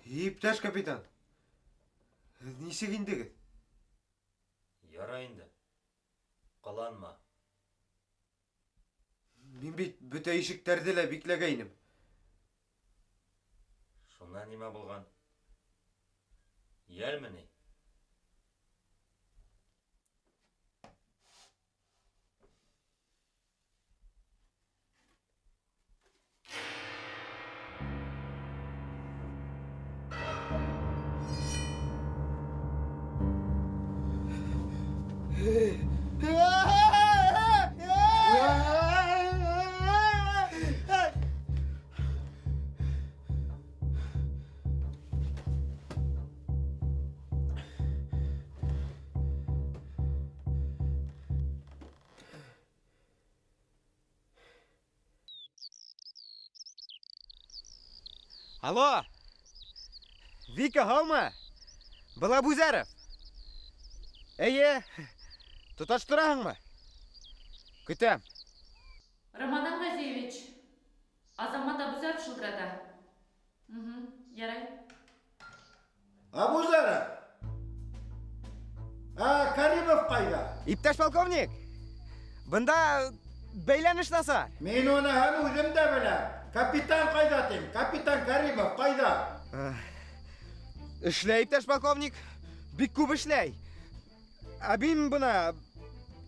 Иптәш капитан, һеҙ нисек индегеҙ? Ярай инде. Ҡыланма. Мин бит бөтә ишектәрҙе лә бикләгәйнем. Шунан нимә булған? Йәлме ни? Алло! Вика, һаумы? Был Абузәров. Эйе, тоташтыраһыңмы? Көтәм. Рамадан Газиевич, Азамат Абузәров шылтырата. Угу, ярай. Абузәров! Ә Каримов ҡайҙа? Иптәш полковник, бында бәйләнеш насар. Мин уныһын үҙем дә беләм. Капитан ҡайҙа тим? Капитан Каримов ҡайҙа? Эшләй, иптәш полковник. Бик күп эшләй. Ә мин бына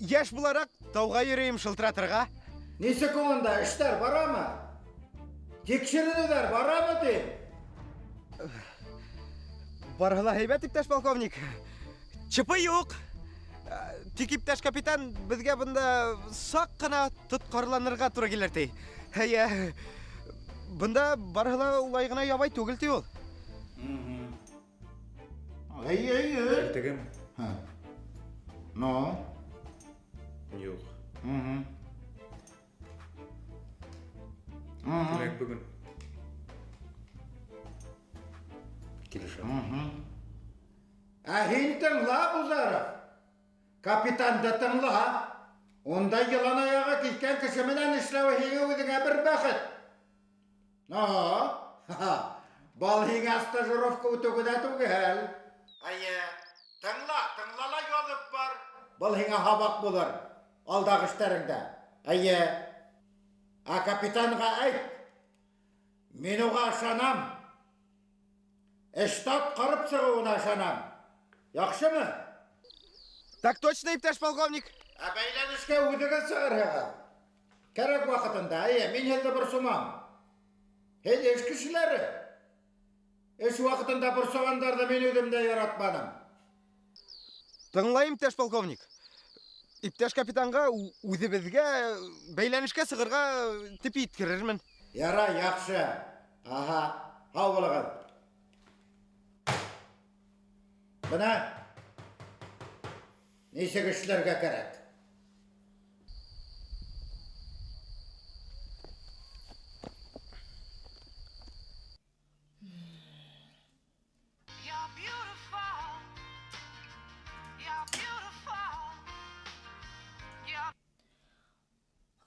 йәш булараҡ тауға йөрөйөм шылтыратырға. Нисек унда эштәр барамы? Тикшеренеүҙәр барамы тим? Барыһы ла һәйбәт, иптәш полковник. ЧП юҡ. Тик иптәш капитан беҙгә бында саҡ ҡына тотҡарланырға тура килер ти. Әйе. Бында барыһы ла улай ғына ябай түгел ти ул. Әйе, әйе. Иртәгәме? Һа. Ну? Юҡ. Угу. Тимәк, бөгөн. Килешәм. Ә һин тыңла, Абузаров. Капитанды тыңла. Ундай йылан аяғы киҫкән кеше менән эшләүе һиңә үҙеңә бер бәхет. Ага. Был һиңә стажировка үтеү генә түгел. Әйе, тыңла, тыңла ла яҙып бар. Был һиңә һабаҡ булыр алдағы эштәреңдә. Әйе. Ә капитанға әйт. Мин уға ышанам. Эште атҡарып сығыуына ышанам. Яҡшымы? Так точно, иптәш полковник. Ә бәйләнешкә үҙегеҙ сығырһығыҙ. Кәрәк ваҡытында, әйе, мин һеҙҙе борсомам. Һеҙ эш кешеләре. Эш ваҡытында борсоғандарҙы мин үҙем дә яратманым. Тыңлайым, иптәш полковник. Иптәш капитанға үҙебеҙгә бәйләнешкә сығырға тип еткерермен. Ярай, яҡшы. Аһа, һау булығыҙ. Бына нисек эшләргә кәрәк.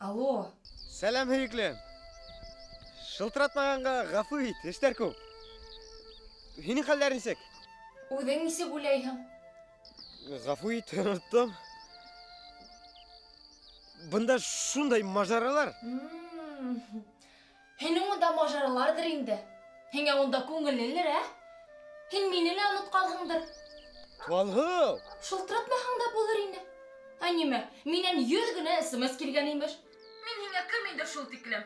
Алло. Сәләм, һөйөклөм. Шылтыратмағанға ғәфү ит, эштәр күп. Һинең хәлдәр нисек? Үҙең нисек уйлайһың? Ғәфү ит, оноттом. Бында шундай мажаралар. Һинең унда мажараларҙыр инде. Һиңә унда күңеллелер, ә? Һин мине лә онотҡанһыңдыр. Туалһыу. Шылтыратмаһаң да булыр ине. Ә нимә, минән 100 генә СМС килгән имеш. Мин һиңә кем инде шул тиклем?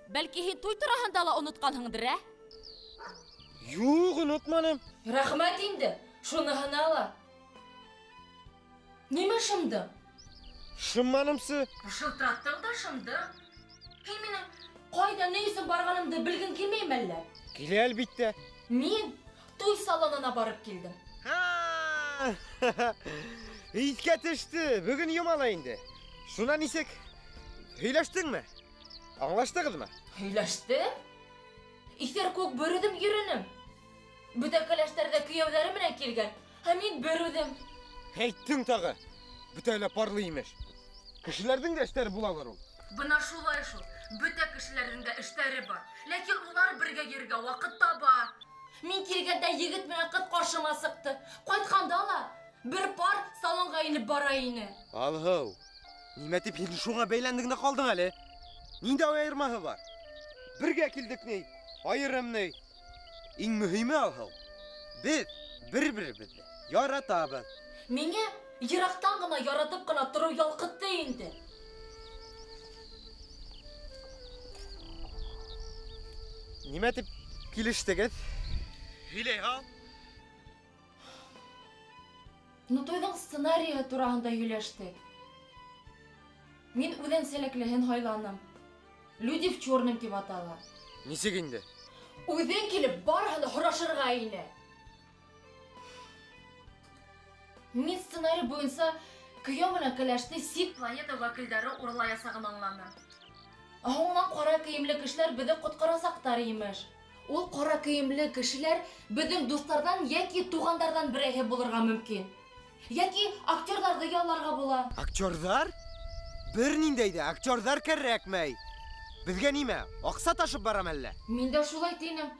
Бәлки һин туй тураһында ла онотҡанһыңдыр, ә? Юҡ, онотманым. Рәхмәт инде, шуныһына ла. Нимә шымдың? Шымманымсы. Шылтыраттың да шымдың. Һин минең ҡайҙа ни өсөн барғанымды белгең килмәйме әллә? Килә, әлбиттә. Мин туй салонына барып килдем. Иҫкә төштө, бөгөн йома ла инде. Шунан нисек? Һөйләштеңме? Аңлаштығыҙмы? Һөйләштем. Иҫәр кеүек бер үҙем йөрөнөм. Бөтә кәләштәр ҙә кейәүҙәре менән килгән, ә мин бер үҙем. Әйттең тағы. Бөтәһе лә парлы имеш. Кешеләрҙең дә эштәре булалыр ул. Бына шулай шул. Бөтә кешеләрҙең дә эштәре бар. Ләкин улар бергә йөрөргә ваҡыт таба. Мин килгәндә егет менән ҡыҙ ҡаршыма сыҡты. Ҡайтҡанда ла бер пар салонға инеп бара ине. Алһыу, нимә тип һин шуңа бәйләндең дә ҡалдың әле? Ниндәй айырмаһы бар? Бергә килдек ни, айырым ни. Иң мөһиме, Алһыу, беҙ бер-беребеҙҙе яратабыҙ. Миңә йыраҡтан ғына яратып ҡына тороу ялҡытты инде. Нимә тип килештегеҙ? Һөйләй һал. Ну, туйҙың сценарийы тураһында һөйләштек. Мин үҙенсәлеклеһен һайланым. Люди в черном тип атала. Нисек инде? Үҙең килеп барыһын да һорашырға ине. Мин сценарий буйынса кейәү менән кәләште сит планета вәкилдәре урлаясағын аңланым. Ә һуңынан ҡара кейемле кешеләр беҙҙе ҡотҡарасаҡтар имеш. Ул ҡара кейемле кешеләр беҙҙең дуҫтарҙан йәки туғандарҙан берәйһе булырға мөмкин. Йәки актерҙарҙы ялларға була. Актерҙар? Бер ниндәй ҙә актерҙар кәрәкмәй. Беҙгә нимә, аҡса ташып барам әллә? Мин дә шулай тинем.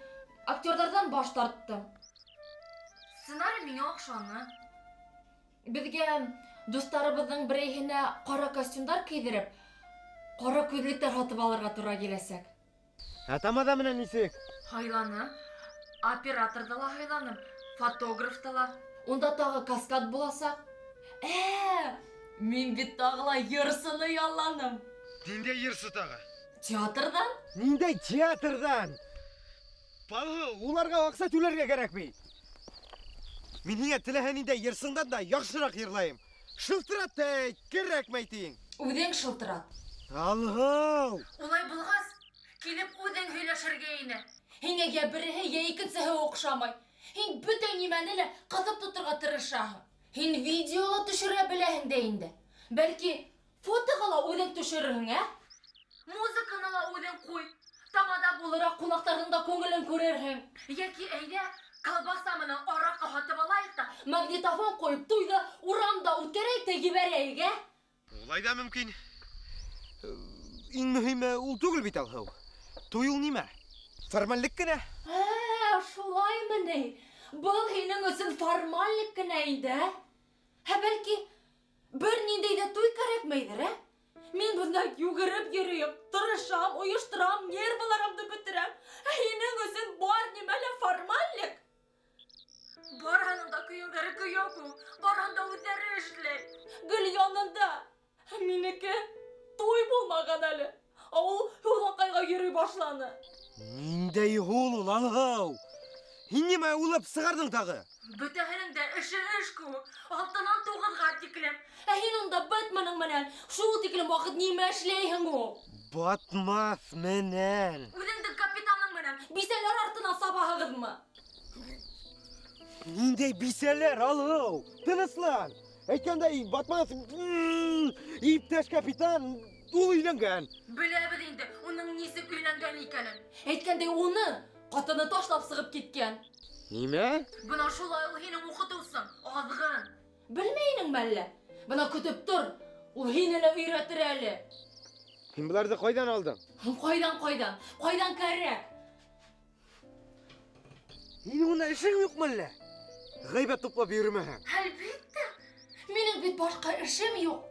Актерҙарҙан баш тарттым. Сценарий миңә оҡшаны. Беҙгә дуҫтарыбыҙҙың берәйһенә ҡара костюмдар кейҙереп, ҡара күҙлектәр һатып алырға тура киләсәк. Ә тамаҙа менән нисек? Һайланым. Операторҙы ла һайланым, фотографты ла. Унда тағы каскад буласаҡ. Мин бит тағы ла йырсыны ялланым. Ниндәй йырсы тағы? Театрҙан? Ниндәй театрҙан? Балығы, уларға аҡса түләргә кәрәкмәй. Мин һиңә теләһә ниндәй йырсыңдан да яҡшыраҡ йырлайым. Шылтырат та әйт, кәрәкмәй тиң. Үҙең шылтырат. Алһыу! Улай булғас, килеп үҙең һөйләшергә ине. Һиңә йә береһе, йә икенсеһе оҡшамай. Һин бөтә нимәне лә ҡыҫып тоторға тырышаһың. Һин видеола төшөрә беләһең дә инде. Бәлки, фотоға ла үҙең төшөрөрһөң, ә? Музыканы ла үҙең ҡуй. Тамада булыраҡ ҡунаҡтарҙың да күңелен күрерһең. Йәки әйҙә, колбаса менән араҡы һатып алайыҡ та, магнитофон ҡуйып туйҙы урамда үткәрәйек тә ебәрәйек, ә? Улай ҙа мөмкин. Иң мөһиме ул түгел бит, Алһыу. Туй ул нимә? Формальлек кенә. Шулаймы ни? Был һинең өсөн формальлек кенә инде, ә? Ә бәлки, бер ниндәй ҙә туй кәрәкмәйҙер, ә? Мин бында йүгереп йөрөйөм, тырышам, ойошторам, нервыларымды бөтөрәм. Ә һинең өсөн бар нимә лә формальлек. Барыһының да кейәүҙәре кейәү кеүек, барыһын да үҙҙәре эшләй. Гел янында. Ә минеке туй булмаған әле. Ә ул һулаҡайға йөрөй башланы. Ниндәй һул ул, Алһыу? Һин нимә уйлап сығарҙың тағы? Бөтәһенең дә эше эш кеүек, алтынан туғыҙға тиклем. Ә һин унда Бэтменың менән шул тиклем ваҡыт нимә эшләйһең ул? Батмаҫ менән. Үҙеңдең капитаның менән бисәләр артынан сабаһығыҙмы? Ниндәй бисәләр, Алһыу? Тыныслан. Әйткәндәй, Батмаҫ, иптәш капитан, ул өйләнгән. Беләбеҙ инде уның нисек өйләнгән икәнен. Әйткәндәй, уны ҡатыны ташлап сығып киткән. Нимә? Бына шулай ул һинең уҡытыусың, аҙғын. Белмәй инеңме әллә? Бына көтөп тор, ул һине лә өйрәтер әле. Һин быларҙы ҡайҙан алдың? Ҡайҙан, ҡайҙан? Ҡайҙан кәрәк? Һинең унда эшең юҡмы әллә? Ғәйбәт туплап йөрөмәһәң. Әлбиттә. Минең бит башҡа эшем юҡ.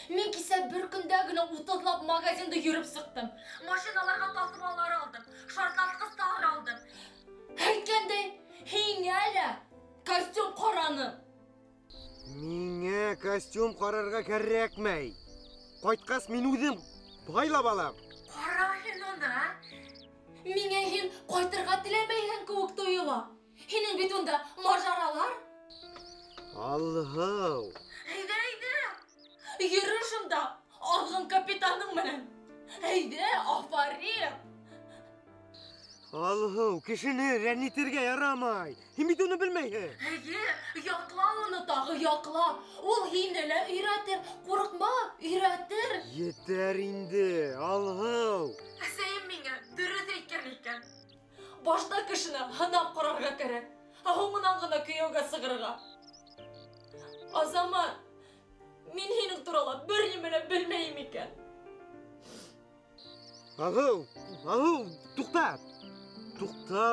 Мин кисә бер көндә генә утыҙлап магазинда йөрөп сыҡтым. Машиналарға таҫмалар алдым, шартлатҡыстар алдым. Әйткәндәй, һиңә лә костюм ҡараным. Миңә костюм ҡарарға кәрәкмәй. Ҡайтҡас мин үҙем һайлап алам. Ҡара һин уны, ә? Миңә һин ҡайтырға теләмәйһең кеүек тойола. Һинең бит унда мажаралар. Алһыу. Әйҙә, әйҙә. Йөрө шунда, аҙғын капитаның менән. Әйҙә, афарин. Алһыу, кешене рәнйетергә ярамай. Һин бит уны белмәйһең. Эйе, яҡла уны тағы, яҡла. Ул һине лә өйрәтер. Ҡурҡма, өйрәтер. Етәр инде, Алһыу. Әсәйем миңә дөрөҫ әйткән икән. Башта кешене һынап ҡарарға кәрәк, ә һуңынан ғына кейәүгә сығырға. Азамат, мин һинең турала бер нимә лә белмәйем икән. Ағыу, ағыу, туҡта. Туҡта.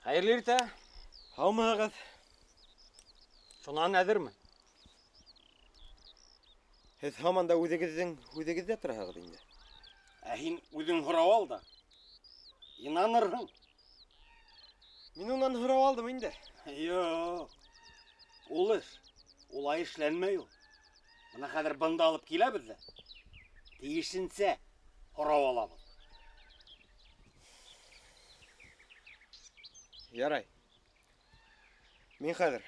Хәйерле иртә. Һаумыһығыҙ. Шунан әҙерме? Һеҙ һаман да үҙегеҙҙең үҙегеҙҙә тораһығыҙ инде. Ә һин үҙең һорау ал да. Инанырһың. Мин унан һорау алдым инде. Юҡ. Ул эш улай эшләнмәй ул. Бына хәҙер бында алып киләбеҙ ҙә. Тейешенсә һорау алабыҙ. Ярай. Мин хәҙер.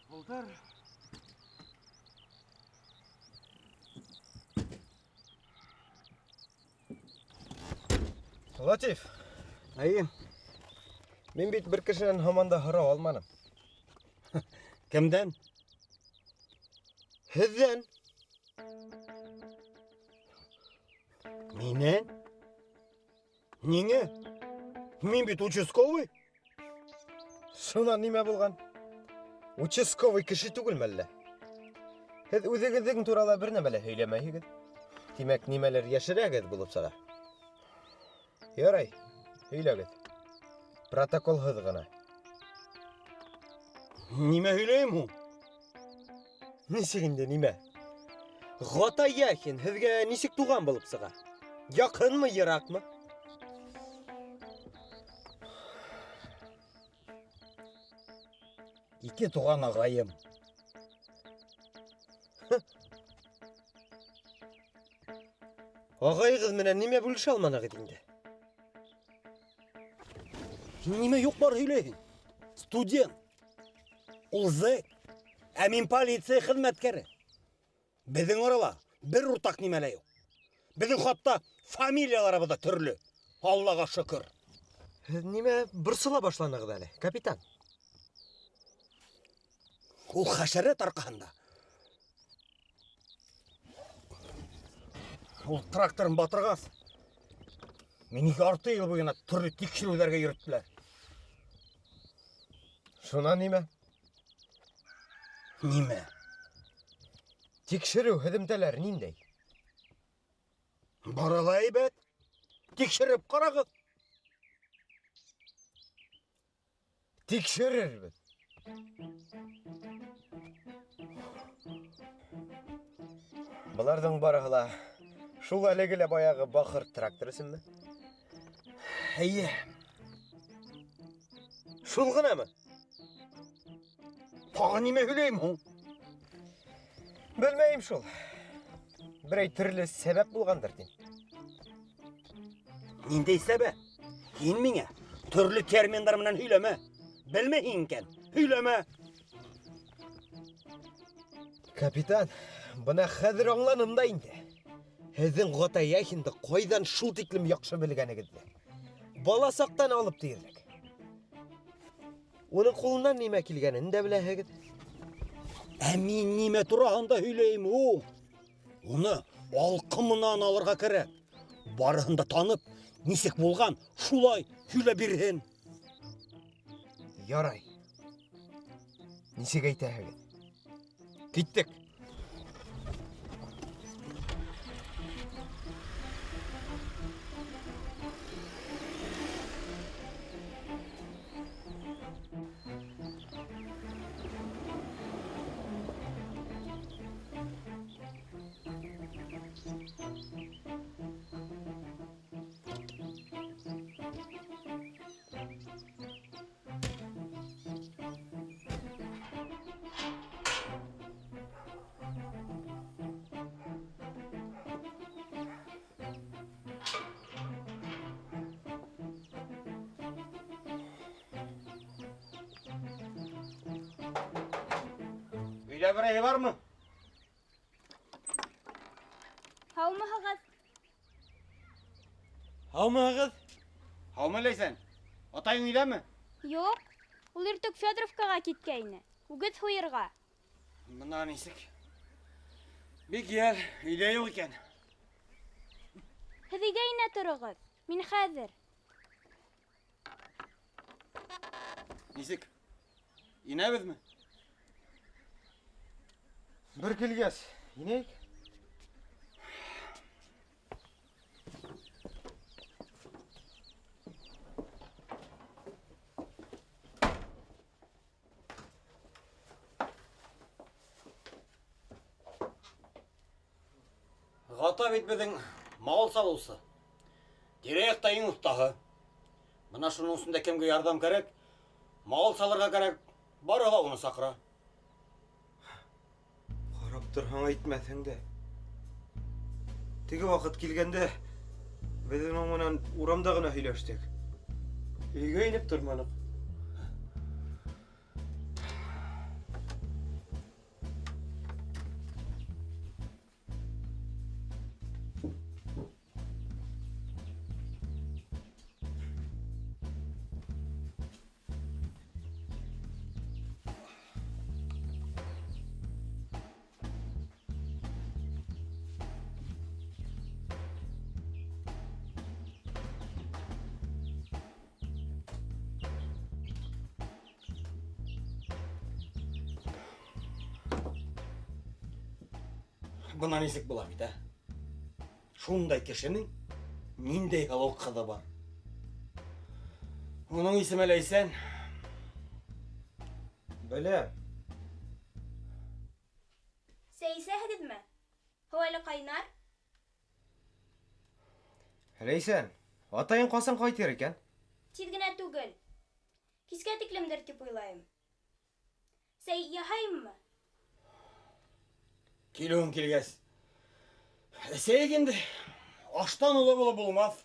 Ултыр. Латиф. Әйе. Мин бит бер кешенән һаман да һорау алманым. Кемдән? Һеҙҙән. Минән? Ниңә? Мин бит участковый. Шунан нимә булған? Участковый кеше түгелме әллә? Һеҙ үҙегеҙҙең турала бер нәмә лә һөйләмәйһегеҙ. Тимәк, нимәлер йәшерәгеҙ булып сыға. Ярай, һөйләгеҙ. Протоколһыҙ ғына. Нимә һөйләйем һуң? Нисек инде нимә? Ғата Яхин һеҙгә нисек туған булып сыға? Яҡынмы, йыраҡмы? Ике туған ағайым. Ағайығыҙ менән нимә бүлешә алманығыҙ инде? Һин нимә юҡ бар һөйләйһең? Студент. Ул зэк. Ә мин полиция хеҙмәткәре. Беҙҙең арала бер уртаҡ нимә лә юҡ. Беҙҙең хатта фамилияларыбыҙ ҙа төрлө. Аллаға шөкөр. Һеҙ нимә борсола башланығыҙ әле, капитан? Ул хәшәрәт арҡаһында. Ул тракторын батырғас, мине ярты йыл буйына төрлө тикшереүҙәргә йөрөттөләр. Шунан нимә? Нимә? Тикшереү һөҙөмтәләре ниндәй? Бары ла һәйбәт. Тикшереп ҡарағыҙ. Тикшерербеҙ. Быларҙың барыһы ла шул әлеге лә баяғы бахыр трактор өсөнмө? Эйе. Шул ғынамы? Тағы нимә һөйләйем һуң? Белмәйем шул. Берәй төрлө сәбәп булғандыр тим. Ниндәй сәбәп? Һин миңә төрлө терминдар менән һөйләмә. Белмәйһең икән, һөйләмә. Капитан, бына хәҙер аңланым да инде. Һеҙҙең Ғата Яхинды ҡайҙан шул тиклем яҡшы белгәнегеҙҙе. Бала саҡтан алып тиерлек. Уның ҡулынан нимә килгәнен дә беләһегеҙ. Ә мин нимә тураһында һөйләйем ул? Уны алҡымынан алырға кәрәк. Барыһын да танып, нисек булған, шулай һөйләп бирһен. Ярай. Нисек әйтәһегеҙ? Киттек. Өйҙә берәйһе бармы? Һаумыһығыҙ? Һаумыһығыҙ? Һаумы, Ләйсән? Атайың өйҙәме? Юҡ, ул иртүк Федоровкаға киткәйне. Үгеҙ һуйырға. Бына нисек. Бик йәл, өйҙә юҡ икән. Һеҙ өйгә инә тороғоҙ. Мин хәҙер. Нисек? Инәбеҙме? Бер килгәс, инәйек. Ғата бит беҙҙең мал салыусы. Тирә-яҡта иң оҫтаһы. Бына шуның өсөн дә кемгә ярҙам кәрәк, мал салырға кәрәк, бары ла уны саҡыра. Ҡарап торһаң әйтмәҫһең дә. Теге ваҡыт килгәндә беҙ уның менән урамда ғына һөйләштек. Өйгә инеп торманыҡ. Бына нисек була бит, ә? Шундай кешенең ниндәй һылыу ҡыҙы бар. Уның исеме Ләйсән. Беләм. Сәй эсәһегеҙме? Һыу әле ҡайнар. Ләйсән, атайың ҡасан ҡайтыр икән? Тиҙ генә түгел. Кискә тиклемдер тип уйлайым. Сәй яһайыммы? Килеүең килгәс. Эсәйек инде. Аштан оло булып булмаҫ.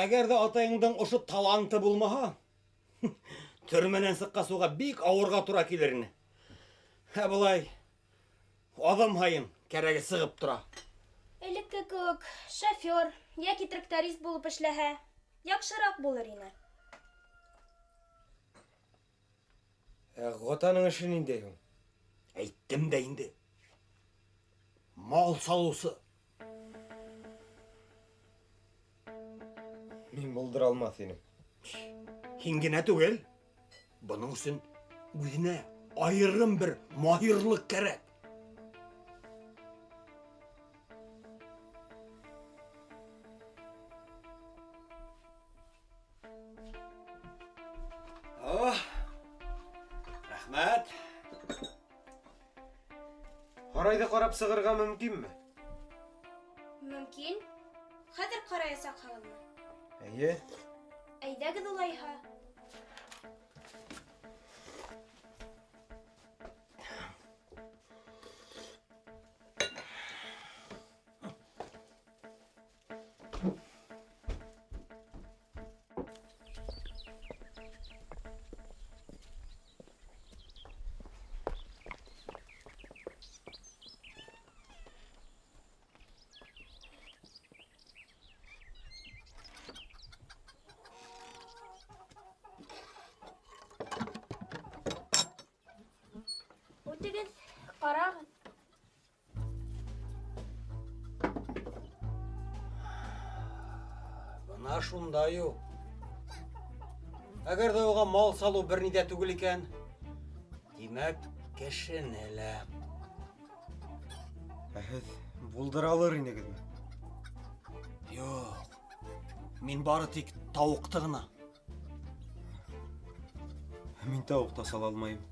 Әгәр ҙә атайыңдың ошо таланты булмаһа, төрмәнән сыҡҡас уға бик ауырға тура килер ине. Ә былай аҙым һайын кәрәге сығып тора. Элекке кеүек шофер йәки тракторист булып эшләһә, яҡшыраҡ булыр ине. Ә Ғатаның эше ниндәй һуң? Әйттем дә инде. Мал салыусы. Мин булдыра алмаҫ инем. Һин генә түгел. Бының өсөн үҙенә айырым бер маһирлыҡ кәрәк. О, рәхмәт. Һарайҙы ҡарап сығырға мөмкинме? Мөмкин. Хәҙер ҡараясаҡһығыҙмы? Эйе. Әйҙәгеҙ улайһа. Үтегеҙ, ҡарағыҙ. Бына шундай ул. Әгәр ҙә уға мал салыу бер ни ҙә түгел икән, тимәк, кешене лә. Ә һеҙ булдыра алыр инегеҙме? Юҡ. Мин бары тик тауыҡты ғына. Мин тауыҡ та сала алмайым.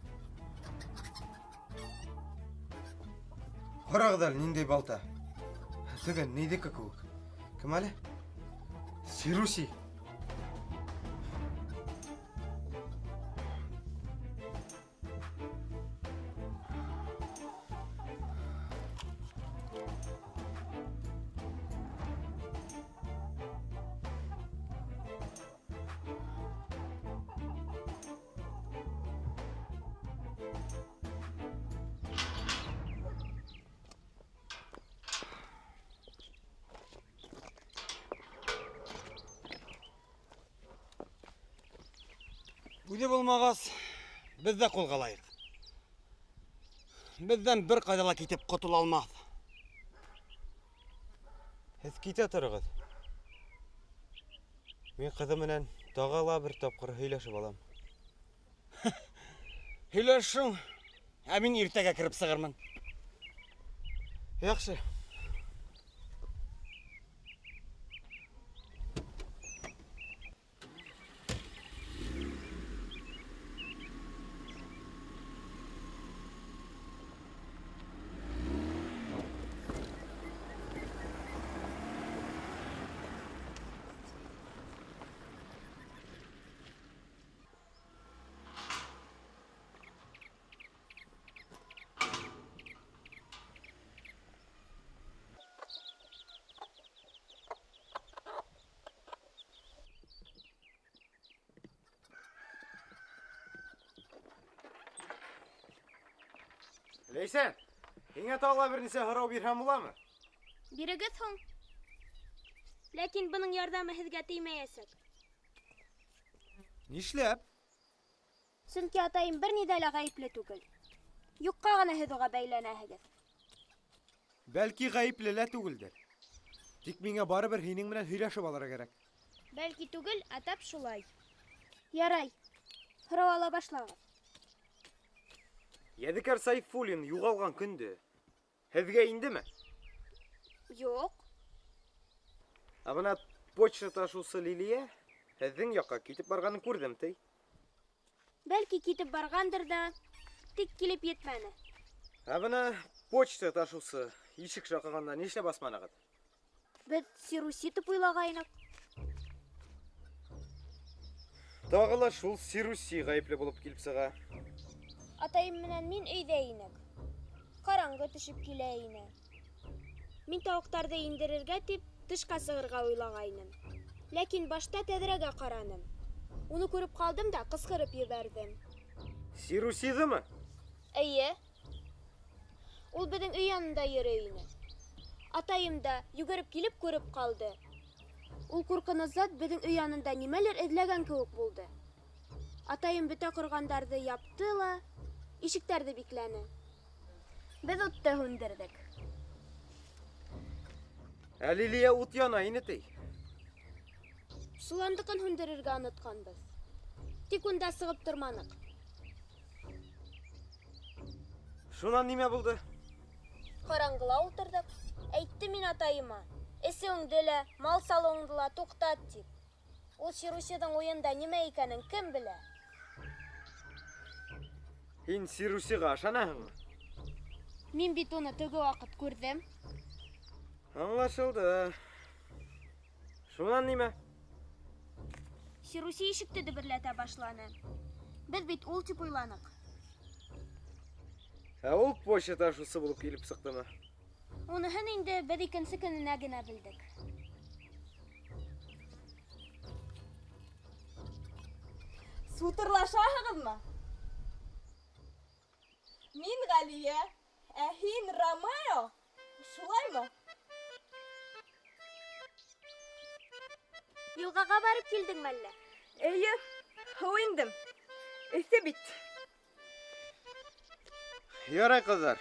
Ҡарағыҙ әле, ниндәй балта. Теге нейҙеке кеүек. Кем әле? Сируси. Үҙе булмағас, беҙ ҙә ҡуҙғалайыҡ. Беҙҙән бер ҡайҙа ла китеп ҡотола алмаҫ. Һеҙ китә тороғоҙ. Мин ҡыҙым менән тағы ла бер тапҡыр һөйләшеп алам. Һөйләшең, ә мин иртәгә кереп сығырмын. Яҡшы. Ләйсән, һиңә тағы ла бер нисә һорау бирһәм буламы? Бирегеҙ һуң. Ләкин бының ярҙамы һеҙгә теймәйәсәк. Нишләп? Сөнки атайым бер ниҙә лә ғәйепле түгел. Юҡҡа ғына һеҙ уға бәйләнәһегеҙ. Бәлки ғәйепле лә түгелдер. Тик миңә барыбер һинең менән һөйләшеп алырға кәрәк. Бәлки түгел, ә тап шулай. Ярай, һорау ала башлағыҙ. Ядекәр Сайфуллин юғалған көндө һеҙгә индеме? Юҡ. Ә бына почта ташыусы Лилиә һеҙҙең яҡҡа китеп барғанын күрҙем, ти. Бәлки китеп барғандыр да, тик килеп етмәне. Ә бына почта ташыусы ишек шаҡығанда нишләп асманығыҙ? Беҙ Сируси тип уйлағайныҡ. Тағы ла шул Сируси ғәйепле булып килеп сыға. Атайым менән мин өйҙә инек. Ҡараңғы төшөп килә ине. Мин тауыҡтарҙы индерергә тип тышҡа сығырға уйлағайным. Ләкин башта тәҙрәгә ҡараным. Уны күреп ҡалдым да ҡысҡырып ебәрҙем. Сирусиҙымы? Эйе. Ул беҙҙең өй янында йөрөй ине. Атайым да йүгереп килеп күреп ҡалды. Ул ҡурҡыныс зат беҙҙең өй янында нимәлер эҙләгән кеүек булды. Атайым бөтә ҡорғандарҙы япты ла, ишектәрҙе бикләне. Беҙ утты һүндерҙек. Ә Лилиә ут яна ине ти. Соландыҡын һүндерергә онотҡанбыҙ. Тик унда сығып торманыҡ. Шунан нимә булды? Ҡараңғыла ултырҙыҡ. Әйттем мин атайыма, эсеүеңде лә, мал салыуыңды ла туҡтат тип. Ул Сирусиҙың уйында нимә икәнен кем белә? Һин Сирусиға ышанаһыңмы? Мин бит уны теге ваҡыт күрҙем. Аңлашылды. Шунан нимә? Сируси ишекте дөбөрләтә башланы. Беҙ бит ул тип уйланыҡ. Ә ул почта ташыусы булып килеп сыҡтымы? Уныһын инде беҙ икенсе көнөнә генә белдек. Сутырлашаһығыҙмы? Мин Ғәлиә, ә һин Ромео, шулаймы? Йылғаға барып килдеңме әллә? Эйе, һыу индем. Эҫе бит. Ярай, ҡыҙҙар,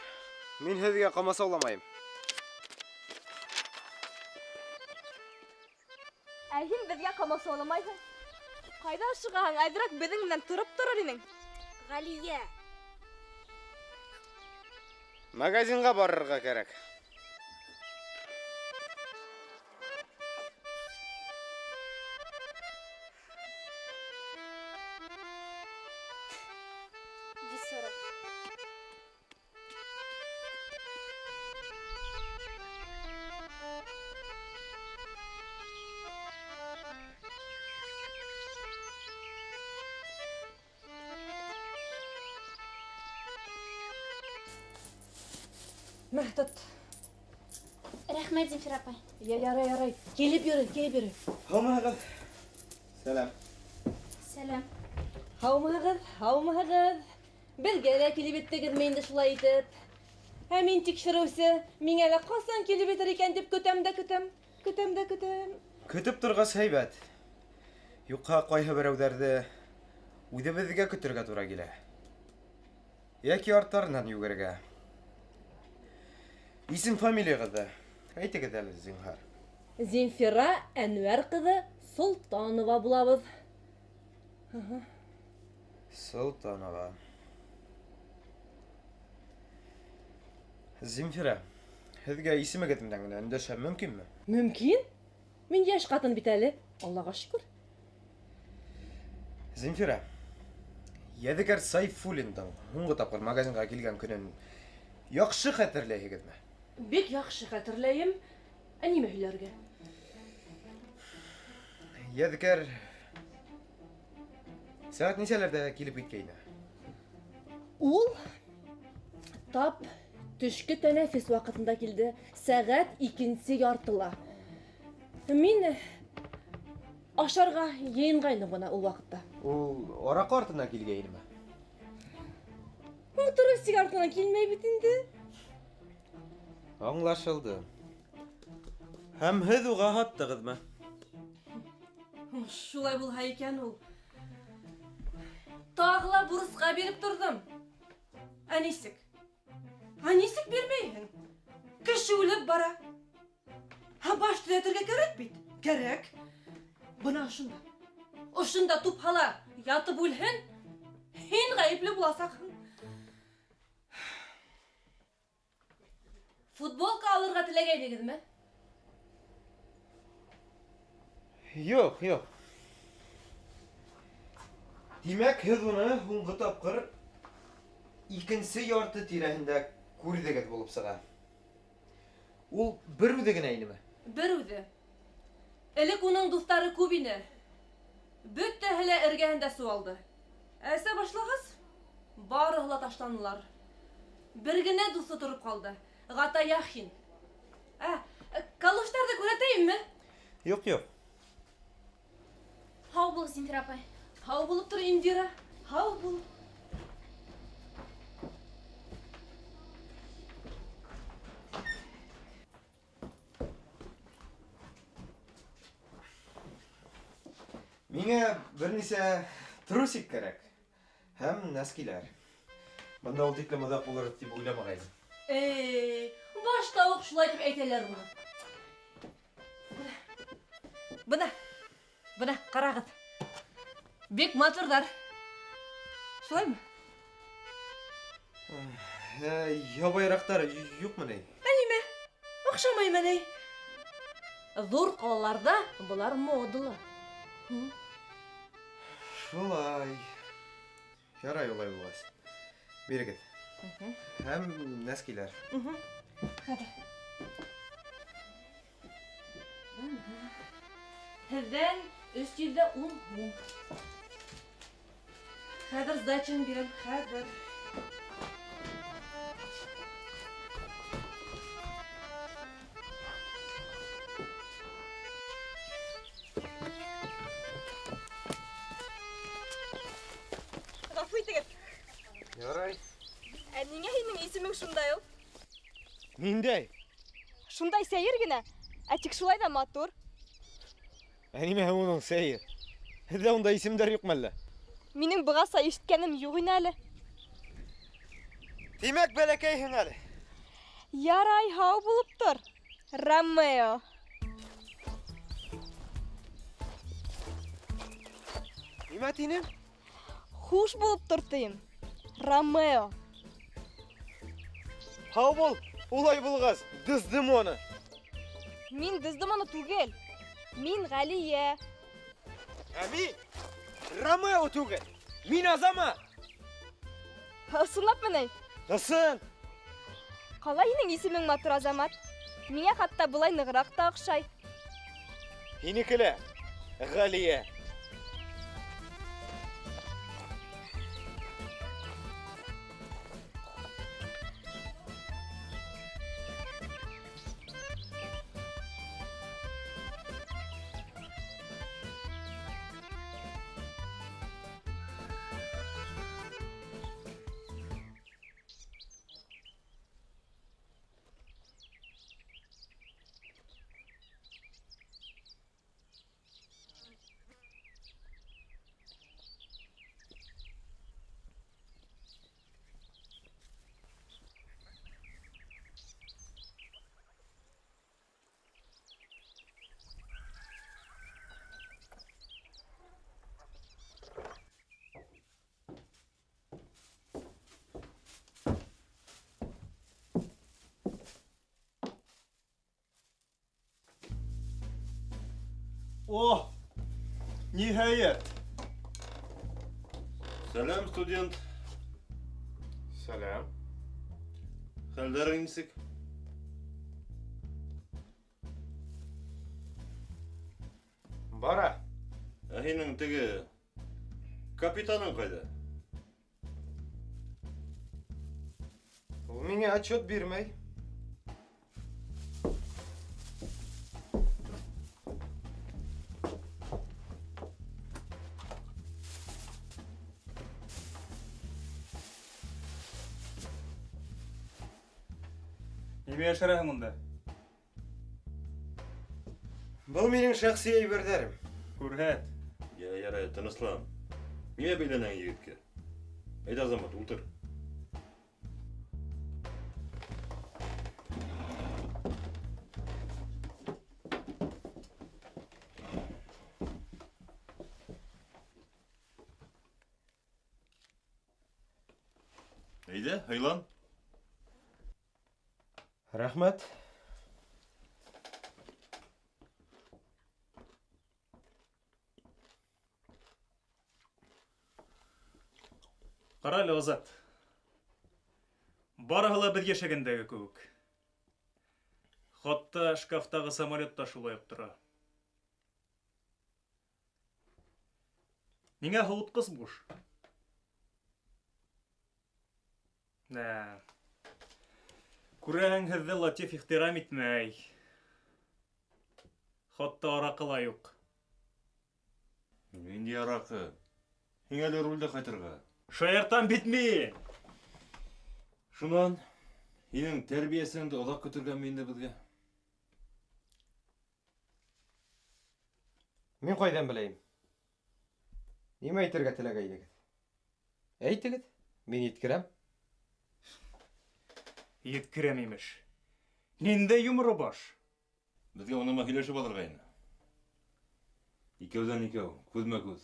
мин һеҙгә ҡамасауламайым. Ә һин беҙгә ҡамасауламайһың. Ҡайҙа ашығаһың, әҙерәк беҙҙең менән тороп торор инең. Ғәлиә. Магазинға барырға кәрәк. Мә, тот. Рәхмәт, Земфира апай. Я, ярай, ярай. Килеп йөрө, килеп йөрө. Һаумыһығыҙ. Сәләм. Сәләм. Һаумыһығыҙ, һаумыһығыҙ. Беҙгә лә килеп еттегеҙме инде шулай итеп? Ә мин тикшереүсе, миңә лә ҡасан килеп етер икән тип көтәм дә көтәм, көтәм дә көтәм. Көтөп торғас һәйбәт. Юҡһа ҡайһы берәүҙәрҙе Үҙебеҙгә көтөргә тура килә. Йәки арттарынан йүгерергә. Исем фамилияғыҙҙы әйтегеҙ әле, зинһар. Земфира Әнвәр ҡыҙы Солтанова булабыҙ. Солтанова. Земфира, һеҙгә исемегеҙ менән генә өндәшһәм мөмкинме? Мөмкин. Мин йәш ҡатын бит әле. Аллаға шөкөр. Земфира, Ядегәр Сайфуллиндың һуңғы тапҡыр магазинға килгән көнөн яҡшы хәтерләйһегеҙме? Бик яҡшы хәтерләйем. Ә нимә һөйләргә? Ядегәр сәғәт нисәләрҙә килеп киткәйне? Ул тап төшкө тәнәфес ваҡытында килде. Сәғәт 2:30. Мин ашарға йыйынғайным ғына ул ваҡытта. Ул араҡы артынан килгәйнеме? Ул трусик артынан килмәй бит инде. Аңлашылды. Һәм һеҙ уға һаттығыҙмы? Шулай булһа икән ул. Тағы ла бурысҡа биреп торҙом. Ә нисек? Ә нисек бирмәйһең? Кеше үлеп бара. Ә баш төҙәтергә кәрәк бит. Кәрәк. Бына ошонда. Ошонда тупһала ятып үлһен, һин ғәйепле буласаҡһың. Футболка алырға теләгәйнегеҙме? Юҡ, юҡ. Тимәк, һеҙ уны һуңғы тапҡыр 2:30 тирәһендә күрҙегеҙ булып сыға. Ул бер үҙе генә инеме? Бер үҙе. Элек уның дуҫтары күп ине. Бөтәһе лә эргәһендә сыуалды. Әсә башлағас, барыһы ла ташланылар. Бер генә дуҫы тороп ҡалды. Ғата Яхин. Ә, калуштарҙы күрһәтәйемме? Юҡ, юҡ. Һау бул, Земфира апай. Һау булып тор, Индира. Һау бул. Миңә бер нисә трусик кәрәк һәм нәскиләр. Бында ул тиклем оҙаҡ булыр тип уйламағайным. Эй, башта уҡ шулай тип әйтәләр уны. Бына, бына, ҡарағыҙ. Бик матурҙар. Шулаймы? Ябайыраҡтар юҡмы ни? Ә нимә? Оҡшамаймы ни? Ҙур ҡалаларҙа былар модалы. Шулай. Ярай улай булғас. Бирегеҙ. Һәм нәскиләр. Хәҙер. Һеҙҙән 310 һум. Хәҙер сдачаны бирәм, хәҙер. Ғәфү итегеҙ. Ярай. Ә ниңә һинең исемең шундай ул? Ниндәй? Шундай сәйер генә, ә тик шулай ҙа матур. Ә нимә уның сәйер? Һеҙҙә ундай исемдәр юҡмы әллә? Минең бығаса ишеткәнем юҡ ине әле. Тимәк, бәләкәйһең әле. Ярай, һау булып тор, Ромео. Нимә тинем? Хуш булып тор тием, Ромео. Һау бул, улай булғас, Дездемона. Мин Дездемона түгел, мин Ғәлиә. Ә мин Ромео түгел, мин Азамат. Ысынлапмы ни? Ысын. Ҡалай һинең исемең матур, Азамат. Миңә хатта былай нығыраҡ та оҡшай. Һинеке лә, Ғәлиә. Ниһайәт. Сәләм, студент. Сәләм. Хәлдәрең нисек? Бара. Ә һинең теге капитаның ҡайҙа? Ул миңә отчет бирмәй. Нимә йәшерәһең унда? Был минең шәхси әйберҙәрем. Күрһәт. Я, ярай, тыныслан. Ниңә бәйләнәһең егеткә? Әйҙә, Азамат, ултыр. Әйҙә, һыйлан. Рәхмәт. Ҡара әле, Азат. Барыһы ла беҙ йәшәгәндәге кеүек. Хатта шкафтағы самолет та шулай уҡ тора. Ниңә һыуытҡыс буш? Нә. Күрәһең, һеҙҙе Латиф ихтирам итмәй. Хатта араҡы ла юҡ. Ниндәй араҡы? Һиңә әле рулдә ҡайтырға. Шаяртам бит мин. Шунан һинең тәрбиәсеңде оҙаҡ көтөргәме инде беҙгә? Мин ҡайҙан беләйем? Нимә әйтергә теләгәйнегеҙ? Әйтегеҙ, мин еткерәм. Еткерәм имеш. Ниндәй йоморо баш? Беҙгә уныма һөйләшеп алырға ине. Икәүҙән икәү, күҙмә күҙ.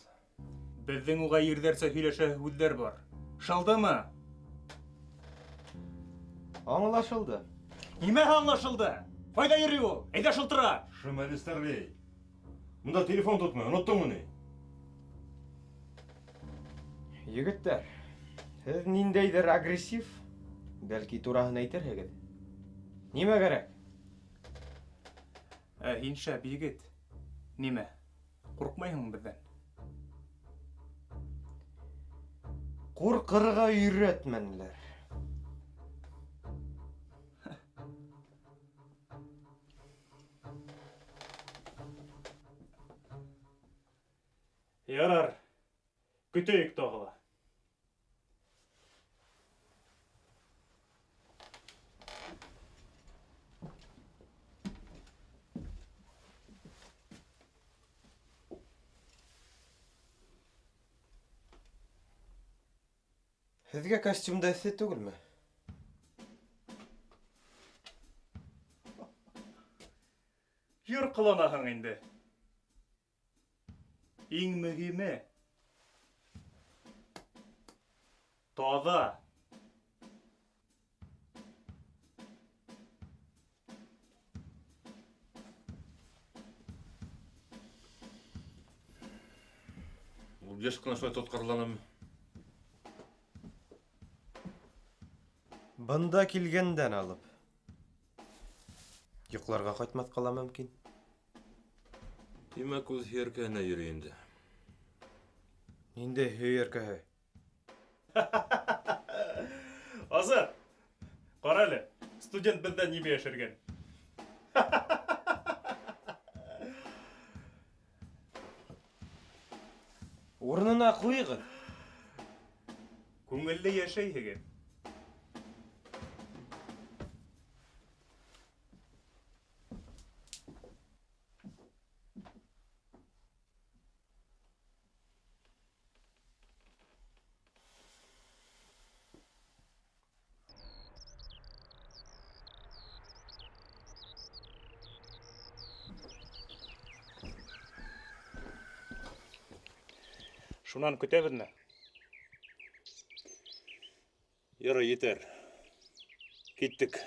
Беҙҙең уға ирҙәрсә һөйләшә һүҙҙәр бар. Шалдымы? Аңлашылды. Нимә аңлашылды? Ҡайҙа йөрөй ул? Әйҙә шылтыра. Шым әле, старлей. Бында телефон тотмай, оноттоңмо ни? Егеттәр, һеҙ ниндәйҙер агрессив, бәлки тураһын әйтерһегеҙ. Нимә кәрәк? Ә һин шәп егет. Нимә? Ҡурҡмайһыңмы беҙҙән? Ҡурҡырға өйрәтмәнеләр. Ярар, көтәйек тағы ла. Һеҙгә костюмда эҫе түгелме? Йыр ҡыланаһың инде. Иң мөһиме таҙа. Ул йыш ҡына шулай тотҡарланамы? Бында килгәндән алып йоҡларға ҡайтмаҫҡа ла мөмкин. Тимәк, үҙ һөйәркәһенә йөрөй инде. Ниндәй һөйәркәһе? Азат, ҡара әле, студент беҙҙән нимә йәшергән? Урынына ҡуйығыҙ. Күңелле йәшәйһегеҙ. Шунан көтәбеҙме? Ярай, етәр. Киттек.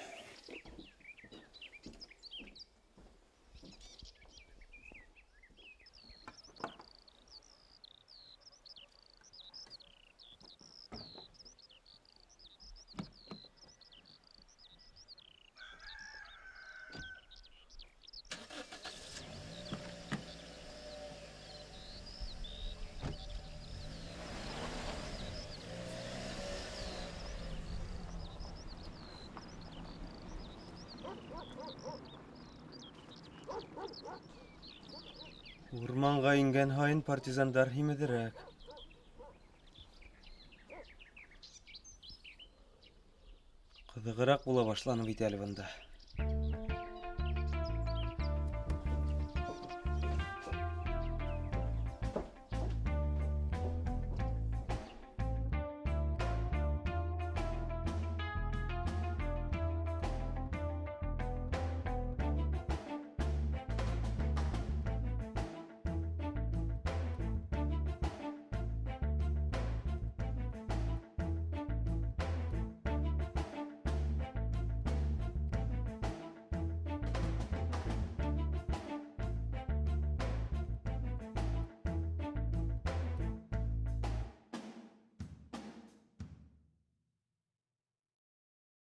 Урманға ингән һайын партизандар һимеҙерәк. Ҡыҙығыраҡ була башланы бит әле бында.